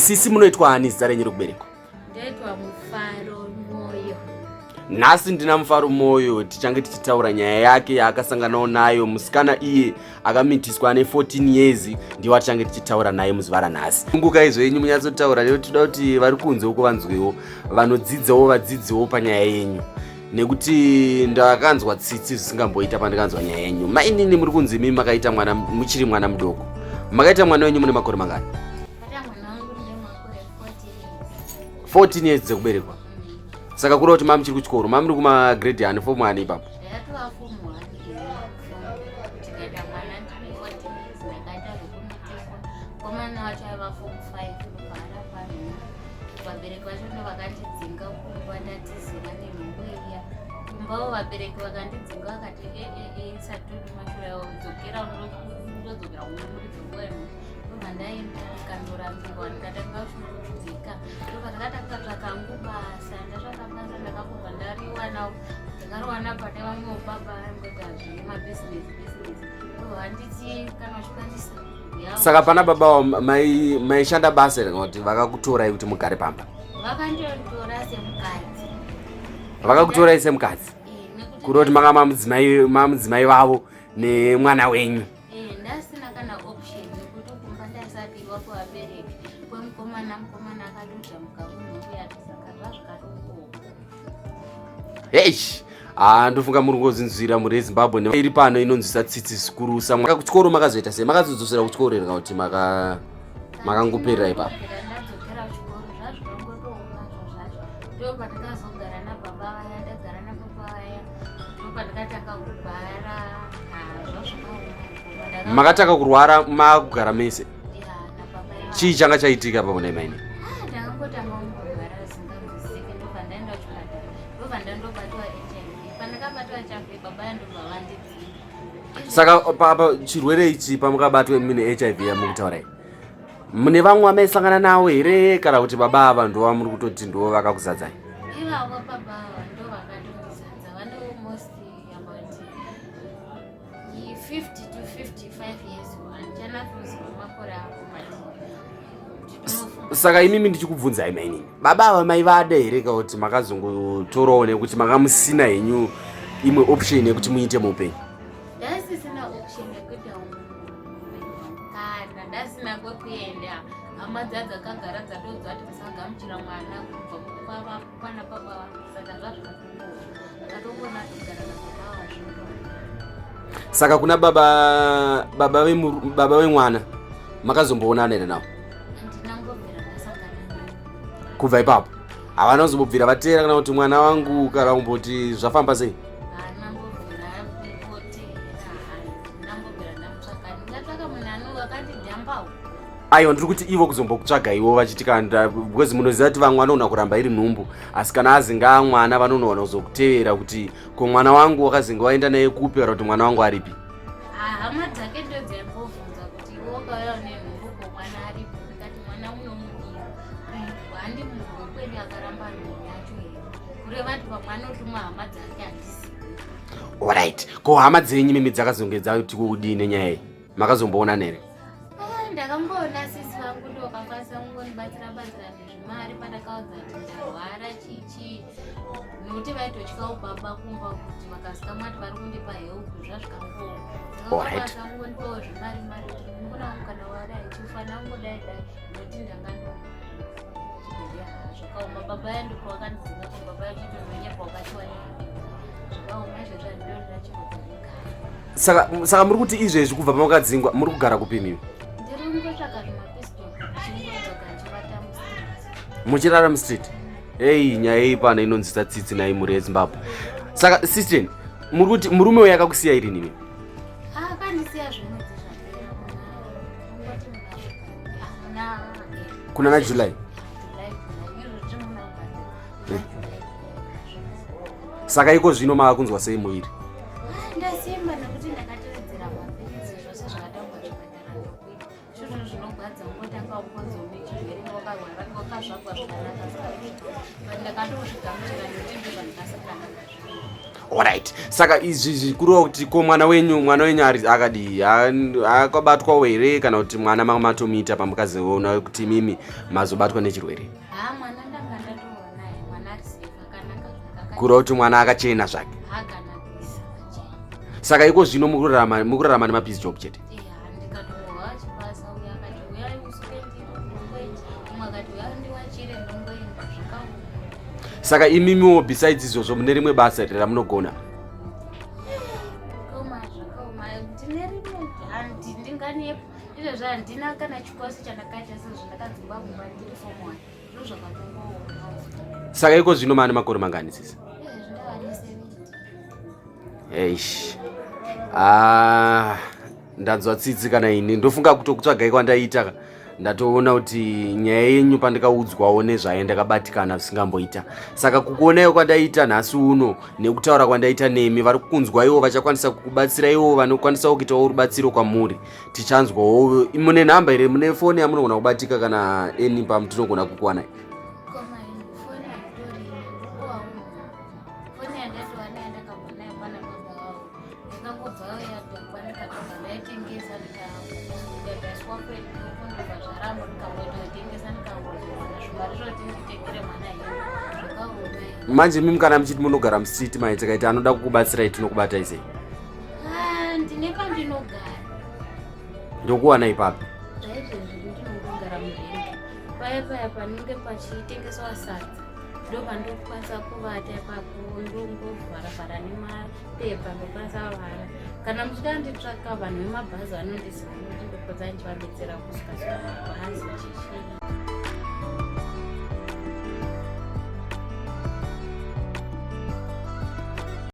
Sisi munoitwa ani zita renyu rekuberekwa? Ndoitwa Mufaro Moyo. Nhasi ndina Mufaro Moyo, tichange tichitaura nyaya yake yaakasanganawo nayo. Musikana iye akamitiswa ane 14 years ndiwo atichange tichitaura naye muzuva ranhasi. Ungukai zvenyu munyatsotaura nekuti toda kuti vari kunze uko vanzwewo, vanodzidzawo vadzidziwo panyaya yenyu nekuti ndakanzwa tsitsi zvisingamboita pandikanzwa nyaya yenyu. Mainini, muri kunzi imi makaita mwana muchiri mwana mudoko. Makaita mwana wenyu mune makore mangani? 14 years dzekuberekwa. Saka kureva kuti mamuchiri kuchikoro, mamuri kumagrade ani, fomu ani ipapo? Vabereki vacho ndo vakandidzinga kumba, ndatizira nenhumbu iya kumbawo. Vabereki vakandidzinga vakati, ee, satudi mashura, dzokera, unodzokera kumuridzi wenu. Ndobva ndaenda, ndikandorambiwa, ndikatanga kushungurudzika. Ndobva ndakatanga tsvakangu basa. Ndatsvaka basa, ndakambobva ndariwana. Ndakariwana pane vamwewo baba vaingoita zvemabhizinesi bhizinesi. Ndobva vanditi kana uchikwanisa. Saka pana baba maishanda basa here kana kuti vakakutorai kuti mugare pamba? Vakanditora semukadzi. Vakakutorai semukadzi, kureva kuti manga mamudzimai vavo nemwana wenyu? Ndasina kana option nekuti kumba ndasadiwa kuvabereki kwemukomana. Mukomana akatoja mukaunhumbu yacho, saka zvazvikatongoo. Heish, ah, ndofunga muri ngozinzwira mhuri yeZimbabwe iri pano inonzwisa tsitsi zvikurusa. Kuchikoro makazoita sei? Makazodzosera kuchikoro here kana kuti makangoperera ipapo? Ndadzokera kuchikoro, zvazvikangotooma zvacho. Ndopandakazogara nababa vaya. Ndagara nababa vaya, ndopandakatanga kurwara. Zvazvakaoma. Makatanga kurwara makugara mese? Chii changa chaitika papo naimaini? Ndakangotanga kungorwara zvinganzwisisike. Ndobva ndaenda kuchipatara, ndobva ndandobatwa HIV. Pandakabatwa HIV, baba yandobva vandidzinga. Saka papa chirwere ichi pamukabatwa mune HIV yamukutaura iyi, mune vamwe vamaisangana navo here kana kuti baba ava ndo vamuri kutoti ndo vakakuzadzai? Ivavo baba ava ndo vakatondizadza. Vane almost about 50 to 55 years, handichanakuziva makore avo. Saka imimi, ndichikubvunzai mainini, baba ava maivada here kana kuti makazongotorawo nekuti manga musina henyu imwe option yekuti muite muupenyu? Ndasisina option yekuita kana ndasina kwekuenda. Hama dzadzakagara dzatodzwa kuti musagamuchira mwana kubva kwana baba vangu. Saka zvazvikatongoa, ndakatongona kugara nababa vazvo. Saka kuna baba vemwana makazomboonana here navo? Handinangobvira ndasangana navo. Kubva ipapo havana kuzombobvira vateera kana kuti mwana wangu kana kumboti zvafamba sei? Handinambobvira kupotera, handinambobvira ndamutsvaka. Ndingatsvaka munhu ano akandidhambawo? Aiwa, ndiri kuti ivo kuzombokutsvaga iwo vachiti kana, because munoziva kuti vamwe vanoona kuramba iri nhumbu, asi kana azinga mwana vanonowana kuzokutevera kuti ko mwana wangu wakazinga waenda naye kupi kana kuti mwana wangu aripi. Hama dzake ndo dzaimbobvunza kuti iwe wakauya une nhumbu, ko mwana aripi? Ndikati mwana unomudiwa, handi munhu wekwedu akaramba nhumbu yacho here? Kureva kuti pamwe anotumwa hama dzake, handisi. Alright, ko hama dzenyu mimi dzakazonge dzati kudii nenyaya iyi? Makazomboonana here? Ah, ndakamboona sisi vangu, ndo vakakwanisa kungondibatsira batsira nezvimari pandakaudza kuti ndarwara chichi, nokuti vaitotyawo baba kumba kuti vakazika mati vari kundipa help. Zvazvikangoa kungondipawo zvimari mari kuti munukuna wangu kana wadai chifanira kungodai dai, nokuti ndanga zvakaoma. Baba yandipo vakandidzinga ko baba yachitononyepa wakachiwa. Zvakaoma izvezvo, handinonda chinogarika. Saka muri kuti izvezvi kubva pamakadzingwa muri kugara kupi mimi? Ndiri kungotsvaka zvimapistol, chingodzoka nchivata mustreet. Muchirara mustreet? Ei, nyaya iyi pano inonzwisa tsitsi nai mhuri yeZimbabwe. Saka sister, muri kuti murume uyu akakusiya iri nimi? Akandisiya zvimwedzi zvapera, ungoti muna Kuna na July? July, izvo tiri muna July. Saka iko zvino mava kunzwa sei muviri? Ndasimba nekuti ndakatevedzera mapiritsi, zvose zvakataurwa zvipatara ndokuita. Zvinhu zvinogwadza ungotanga ukonzi une chirwere wakarwara, wakazvagwa zvakanaka, but ndakatozvigamuchira nekuti ndozvandakasangana nazvo. Alright. Saka izvi zvikureva kuti ko mwana wenyu mwana wenyu ari akadii? Akabatwawo here kana kuti mwana manga matomuita pamukazoona kuti mimi mazobatwa nechirwere? Ha, mwana ndanga ndatova naye, mwana ari safe, akanaka zvakaka. Kureva kuti mwana akachena zvake. Akanakisa, akachena. Saka iko zvino mukurarama mukurarama nemapiece job chete. Iya, ndikatomuhwa chibasa uyo akati uyai usuke ndiro ndongoita, umwe akati uyai ndiwachire ndongoenda zvakaoma. Saka imimiwo besides izvozvo mune rimwe basa here ramunogona? Zvakaoma, zvakaoma. Ndine rimwe handi ndinganepo izvezvi handina kana chikosi chandakaita sezvo ndakadzingwa kumba ndiri form one ndo zvakatongooma. Saka iko zvino maane makore mangani sisi? Izvezvi ndava ne70. Eish. Ah, ndanzwa tsitsi kana ini ndofunga kutokutsvagai kwandaita ka. Ndatoona kuti nyaya yenyu pandikaudzwawo nezvayo ndakabatikana zvisingamboita. Saka kukuonaiwo kwandaita nhasi uno nekutaura kwandaita nemi vari kukunzwa iwo vachakwanisa kukubatsira iwo vanokwanisawo kuitawo rubatsiro kwamuri. Tichanzwawo mune nhamba here mune foni yamunogona kubatika kana any pamutinogona kukuwanai? Koma foni handitorina ndikuwawo foni yandatowana yandakabva nayo pana baba vavo ndakangobva yadhakwa ndikatobva ndaitengesa ndikadaiswa kwendobva zvaramba ndikamboitotengesa ndikambozowana zvimari zvoti nditengere mwana hembe zvakaoma. Manje mimi kana muchiti munogara mustreet mai tikaiti anoda kukubatsirai tinokubatai sei? Ah, ndine pandinogara. Ndokuwana ipapo. Zvaizvezvi ndinongogara murengi paya paya panenge pachitengeswa sadza ndo pandokwanisa kuvata ipapo ndongovharavhara nemapepa ndokwanisa vhara kana muchida nditsvaka vanhu vemabhazi vanondiziva kuti ndopodza ndichivabetsera kusuka suka mabhazi chichii.